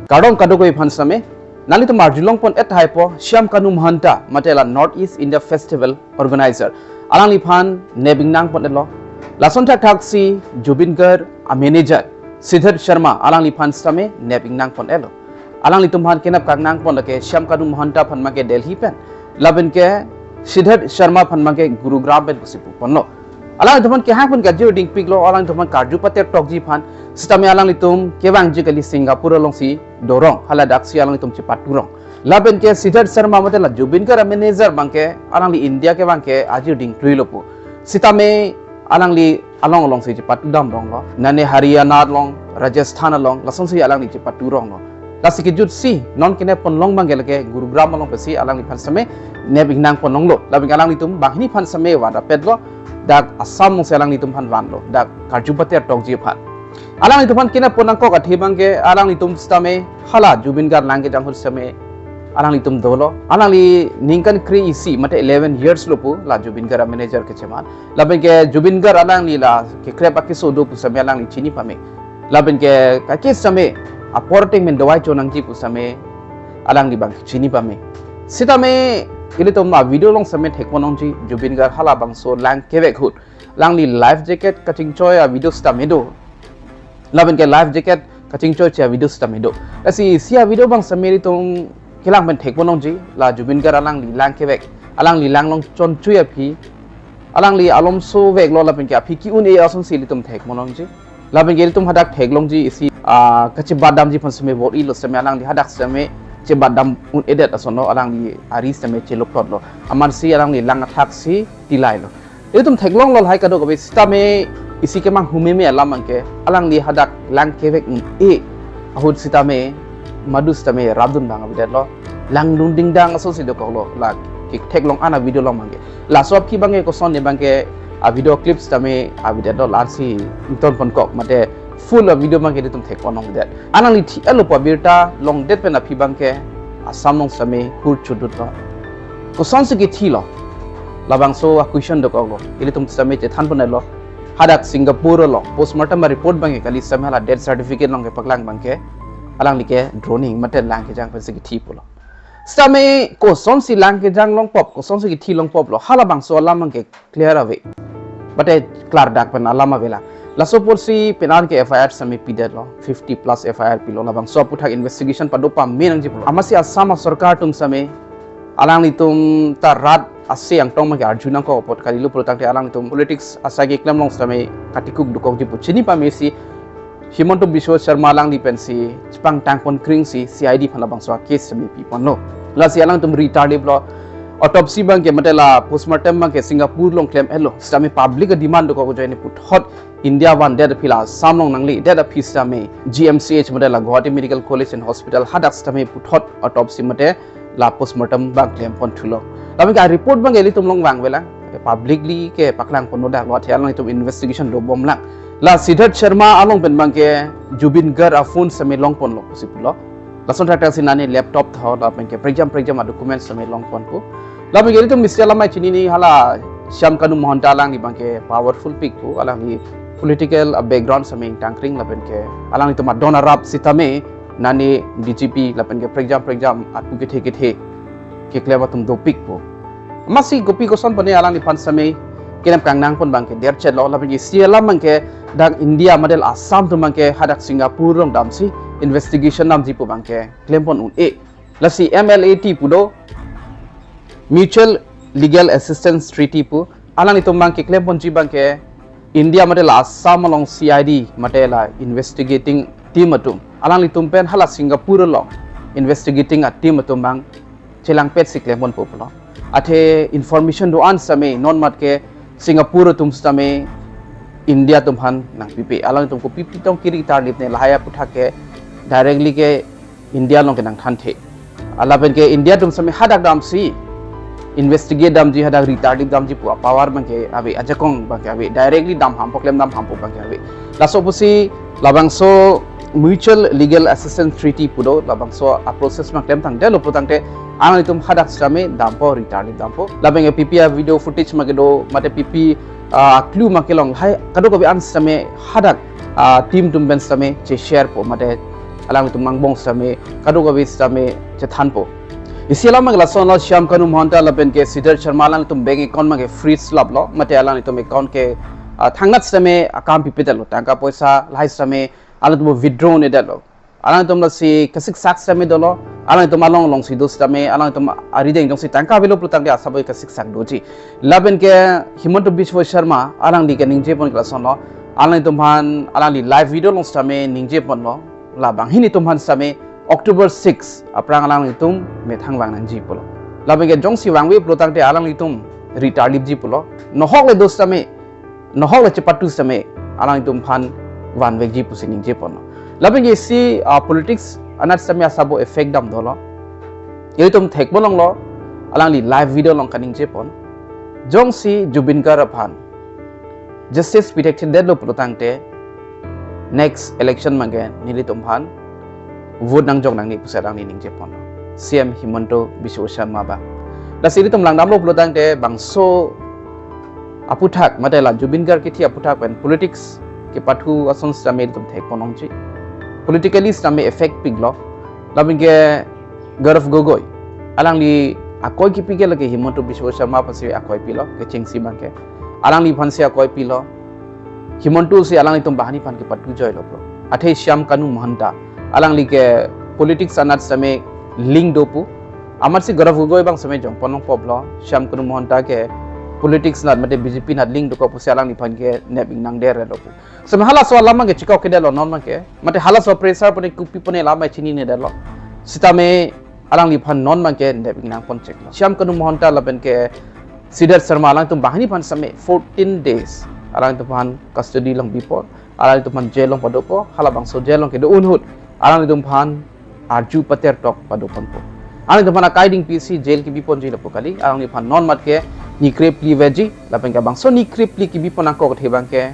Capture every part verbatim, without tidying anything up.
Kardom kadokave aphan sitame, nanglitum arjulongpon-et tahai po, Shyam Kanu Mahanta, mate la North East India Festival organizer, alangliphan nep ingnangpon-etlo. Lason thakthaksi Zubeen Garg a manager Siddharth Sharma alangliphan sitame nep ingnangpon-etlo. Alanglitum aphan kenep kangnangpon lake Shyam Kanu Mahanta aphan abangke Delhi pen, lapen ke Siddharth Sharma aphan abangke Gurugram pen pusi puponlo. Alanglitum aphan kehang pen kajir dingpiklo, alanglitum aphan karju pater tokji aphan, sitame alanglitum kevangji kali Singapore alongsi dorong, haladaksi alanglitum chepaturong. Lapen ke Siddharth Sharma mate la Zubeen Garg a manager abangke alangli India kevang ke ajir dingkluilo pu. Sitame alangli along alongsi chepatudam ronglo. Nane Haryana along, Rajasthan along, lasonsi alangli chepaturonglo. Lasi kejutsi non kenep ponlong abangke lake Gurugram along pensi alangliphan sitame nep ingnangpon longlo. Lapen alanglitum banghini aphan sitame van rapetlo, dak Assam alongsi alanglitum aphan vanlo, dak karju pater tokji aphan. Alanglitum aphan kenep pon nangkok athe abangke alanglitum sitame hala Zubeen Garg lang kejang ahut sitame alanglitum dolo. Alangli ningkan kre-isi mate eleven years lo pu la Zubeen Garg a manager kecheman. Lapen ke Zubeen Garg alangli la kekrep akeso do pu sitame alangli chini pame. Lapen ke kake sitame apor ateng pen dawai chonangji pu sitame alangli abang chini pame. Sitame ilitum a video along sitame thekpon longji, Zubeen Garg halabangso lang kevek ahut alangli life jacket kachingchoi a video sitame do. Lapen ke life jacket kachingchoiche a video sitame do. Lasi isi a video abang sitame ilitum kelang pen thekpon longji, la Zubeen Garg alangli lang kevek, alangli lang along chonchui aphi, alangli alomso veklo lapen ke aphi ki-un-e asonsi ilitum thekpon longji. Lapen ke ilitum hadak theklongji isi, ah, kachebat damji aphan sitame bor-ilo sitame alangli hadak sitame chebat dam un-edet asonlo, alangli ari sitame cheluplotlo. Amatsi alangli lang athaksi tilailo. Ilitum theklonglo lahai kadokave sitame isi kemang humeme alam abangke alangli hadak lang kevek un-e ahut sitame madu sitame rapdun abang avedetlo. Langdun dingdang asonsi dokoklo la ketheklong an a video along abangke. Laso aphi abangke koson ne abangke a video clip sitame avedetlo, lasi ingtonponkok mate full a video abangke ilitum thekpon longdet. Alangli thi-etlo pu abirta longdet pen aphi abangke Assam along sitame hur chodutlo. Kosonsi kethilo? Labangso a question dokoklo. Ilitum sitame chethanpon-etlo. Hadak Singapore along postmortem a report abangke kali sitame hala death certificate along kepaklang abangke alangli ke drowning mate lang kejang pensi kethi pulo. Sitame kosonsi lang kejang longpop, kosonsi kethi longpoplo, halabangso alam abangke clear ave. Mate klardak pen alam avelang. Laso apotsi penang ke F I R sitame pidetlo, fifty plus F I R pilo, labangso aphuthak investigation pado pame nangji pulo. Amatsi Assam a sorkar atum sitame alanglitum ta rat ase angtong abangke arju nangkok apot kalilo pulotangte alanglitum politics asai keklem along sitame katikuk dokokji pu chini pamesi Himanta Biswa Sarma alangli pensi chepangtangpon kringsi C I D aphan labangso a case sitame piponlo. Lasi alangtum ritarliplo. Autopsy abangke mate la postmortem abangke Singapore along klem-etlo. Sitame public a demand dokok ajoine puthot India vandet aphi la Assam along nangle det aphi sitame G M C H mate la Guwahati Medical College and Hospital hadak sitame puthot autopsy mate la postmortem abang klempon thulo. Lapen ke a report abangke ilitum along vang avelang, publicly kepaklangponlo dak lo, athe alanglitum investigation dobomlang. La Siddharth Sharma along pen abangke Zubeen Garg a phone sitame longponlo pusi pulo. Lason thakthak si nane laptop tho lapen ke prekjam prekjam a documents sitame longponpo. Lapen ke ilitum mesti alamai chinine, hala Shyam Kanu Mahanta alangli abangke powerful pik pu, alangli political a background sitame ingtangkring lapen ke alanglitum adon arap sitame nane D G P lapen ke prekjam prekjam atu kethe kethe keklem atum dopik pu. Amatsi kopi koson pone alangliphan sitame kenep kangnangpon abangke derchetlo, lapen ke isi alam abangke dak India mate la Assam atum abangke hadak Singapore along damsi investigation damji pu abangke klempon un-e. Lasi M L A T pu do, Mutual Legal Assistance Treaty pu, alanglitum abangke klemponji abangke India mate la Assam along C I D mate la investigating team atum, alanglitum pen hala Singapore along investigating a team atum abang chelangpetsi klemponpo pulo. Athe information do-an sitame non mat ke Singapore atum sitame India atum aphan nangpipe. Alangtum kopi pitong kiri tarlip ne, lahai aphuthak ke directly ke India along ke nangthanthe. Lapen ke India atum sitame hadak damsi investigate damji, hadak ritarlip damji pu a power abangke ave, ajakong abangke ave, directly dam hampo, klem dam hampo abangke ave. Laso pusi labangso Mutual Legal Assistance Treaty pu do, labangso a process abang klemtangdetlo putangte alanglitum hadak sitame dampo, ritarlip dampo. Lapen ke P P a video footage abangke do, mate P P a clue abangke long, lahai kadokave an sitame hadak a team atum pen sitame che-sharepo mate alangtum angbong sitame kadokave sitame chethanpo. Isi alam abang ke lasonlo, Shyam Kanu Mahanta lapen ke Siddharth Sharma alangtum bank account abang ke freeze laplo, mate alangtum account ke ah, thangnat sitame akam pipedetlo, tangka poisa lahai sitame alangtum withdraw-nedetlo. Alangtum lasi kasiksak sitame dolo, alangtum along alongsi do sitame, alangtum arideng jongsi tangka avelo pulo tangte asap kasiksak doji. Lapen ke Himanta Biswa Sharma alangli ke ningjepon ke lasonlo, alangtum aphan alangli live video along sitame ningjeponlo, la banghini atum aphan sitame October six aphrang alangtum methang vang nangji pulo. Lapen ke jongsi vangve pulo tangte alangtum ri tarlipji pulo. Nohok le do sitame, nohok le chepatu sitame alangtum aphan vanvekji pusi ningjeponlo. Lapen ke isi ah, politics anat sitame asap effect dam dolo. Ilitum thekponlonglo, alangli live video along kaningjepon. Jongsi Zubeen Garg aphan justice pithekthedetlo pulo tangte next election abang ke nelitum aphan vote nangjok nangne pusi alangli ningjeponlo, C M Himanta Biswa Sharma abang. Lasi ilitum langdamlo pulo tangte bangso aphuthak, mate la Zubeen Garg kithi aphuthak pen politics kepathu ason sitame ilitum thekponlongji. Politically sitame effect piklo. Lapen ke Gaurav Gogoi, alangli akoi kipi ke lake Himanta Biswa Sharma aphansi akoi pilo, kechengsi abang ke. Alangliphansi akoi pilo. Himanta si alanglitum banghini aphan kepatu joilo pulo. Athe Shyam Kanu Mahanta, alangli ke politics anat sitame link do pu. Amatsi Gaurav Gogoi abang sitame jongpon nangpoplo, Shyam Kanu Mahanta ke politics anat mate B J P anat link dokok pusi alangliphan ke nep ingnang der lo pu. Sitame halaso alam abang ke chikokkedetlo non abang ke. Mate halaso pressure pone kopi pone alam abang chininedetlo. Sitame alangliphan non abang ke nep ingnang poncheklo. Shyam Kanu Mahanta lapen ke Siddharth Sharma alangtum banghini aphan sitame fourteen days alangtum aphan custody along bipo, alangtum aphan jail along padopo, halabangso jail along kedo ahut alangtum aphan arju pater tok padoponpo. Alangtum aphan akai dingpi si jail kebiponji lapu kali, alangliphan non mat ke ni krephli veji, lapen ke bangso ni krephli kebipon nangkok athe abang ke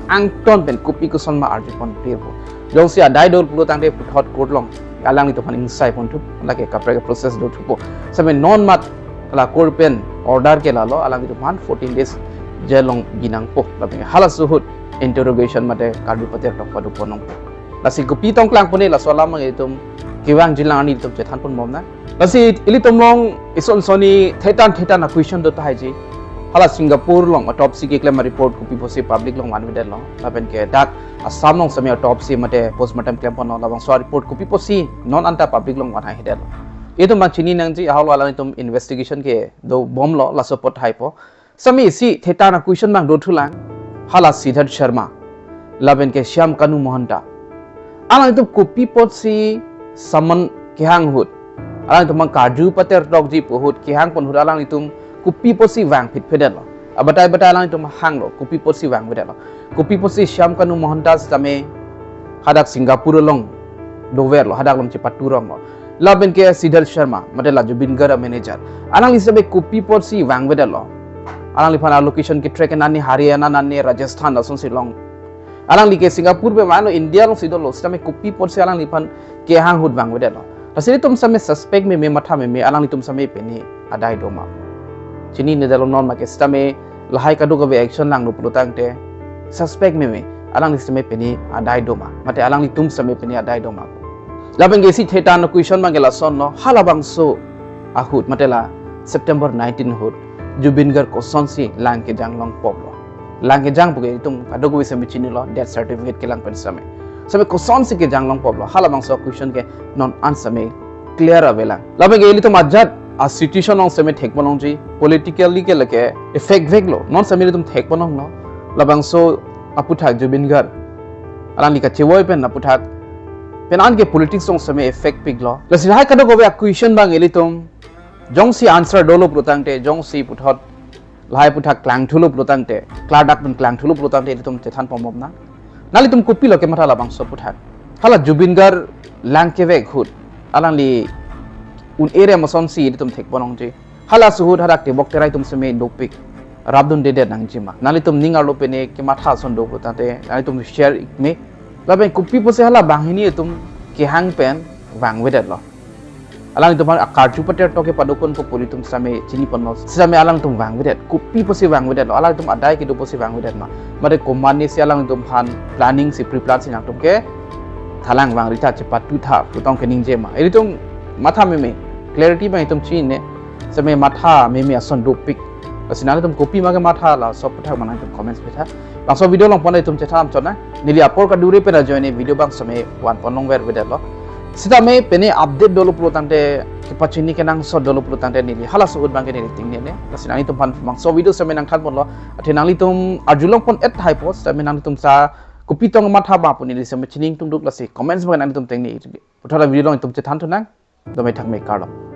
angton pen kopi koson ma arjupon pirpo. Jongsi adai do pulo tangte puthot court along alanglitum aphan ingsai ponthupo, lake kaprek process dothupo. Sitame non mat la court pen order ke lalo, alanglitum aphan fourteen days jail along binangpo, lapen halaso ahut interrogation mate karju pater tok padoponlongpo. Lasi kopi tong klangpone laso alam abang ilitum kevangjilang arni ilitum chethanponbomnang. Lasi ilitum along ison soni thetan thetan a-question do tahai ji. Hala Singapore along autopsy keklem a-report kopi pusi public along vanvedetlo. Lapen ke dak Assam along sitame autopsy mate postmortem klemponlo, labangso a-report kopi pusi non anta public along vanhaihedetlo. Itum abang chini nangji, ahok lo alangtum investigation kedo bomlo, laso apot haipo. Sitame isi thetan a-question abang dothulang. Hala Siddharth Sharma lapen ke Shyam Kanu Mahanta, alanglitum kopi apotsi summon kehang ahut, alanglitum abang karju pater tokji pu ahut kehangpon ahut alanglitum kopi apotsi vangphitphedetlo? Abatai batai alanglitum hanglo, kopi apotsi vangvedetlo? Kopi apotsi Shyam Kanu Mahanta sitame hadak Singapore along doverlo, hadak along chepaturonglo? Lapen ke Siddharth Sharma, mate la Zubeen Garg a-manager, alangli sitame kopi apotsi vangvedetlo? Alangliphan a-location ke-track nani Haryana nani Rajasthan lasonsi long. Alangli ke Singapore pen mano India alongsi dolo, sitame kopi apotsi alangliphan kehang ahut vangvedetlo? Lasi ilitum sitame suspect meme, matha meme, alanglitum sitame pini adai doma? Chininedetlo non abang ke. Sitame lahai kadokave action langno pulo tangte suspect meme, alangli sitame pini adai doma, mate alanglitum sitame pini adai doma? Lapen ke isi thetan a-question abang ke lasonlo, halabangso ahut mate la September nineteen ahut Zubeen Garg kosonsi lang kejang longpoplo? Lang kejang pu ke itum kadokave sitame chinilo, death certificate kelang pen sitame. Sitame kosonsi kejang longpoplo, halabangso a-question ke non an sitame clear avelang. Lapen ke ilitum ajat a-situation along sitame thekponlongji, politically ke lake effect veklo, non sitame ilitum thekponlonglo. Labangso aphuthak Zubeen Garg alangli kachevoi pen aphuthak pen an ke politics along sitame effect piklo. Lasi lahai kadokave a-question abang ilitum jongsi answer dolo pulo tangte, jongsi puthot lahai aphuthak klangthulo pulo tangte, klardak pen klangthulo pulo tangte ilitum chethanponbomnang. Nanglitum kopilo kematha labangso aphuthak? Hala Zubeen Garg lang kevek ahut alangli un-e re masonsi ilitum thekponlongji. Halaso ahut hadak tebok terai atum sitame dopik rapdundedet nangjima? Nanglitum ning arlo pine kematha ason do pulo tangte nanglitum share ik me. Lapen kopi pusi hala banghini atum kehang pen vangvedetlo? Alangtum aphan akarju pater tok ke padoponpo pu ilitum sitame chiniponlo. Sitame alangtum vangvedet, kopi pusi vangvedetlo? Alangtum adai kedo pusi vangvedet ma, mate komatne si alangtum aphan planning si, pre-plan si nangtum ke thalang vangri tha, chepatu tha pu tong keningje ma. Ilitum matha meme, clarity abang itum chinine, seme matha meme ason dopik. Lasi nanglitum kopi ma kematha, laso aputhak abang nangtum comments pitha. Labangso video along pon itum chethan chot nang. Neli apor kadure pen ajoine video abang seme vanpon longver vedetlo. Sitame pine update dolo pulo tangte, kepachini kenangsot dolo pulo tangte neli halaso ahut abangke neli tingnene. Lasi nanglitum aphan labangso video seme nangthanponlo. Athe nanglitum arjulongpon-et tahai apot, sitame nanglitum sa kopi tong matha ba pu neli seme chiningtungduk, lasi comments abang nanglitum tengne. Puthot video along itum chethan thu nang. Dome thakme, kardom.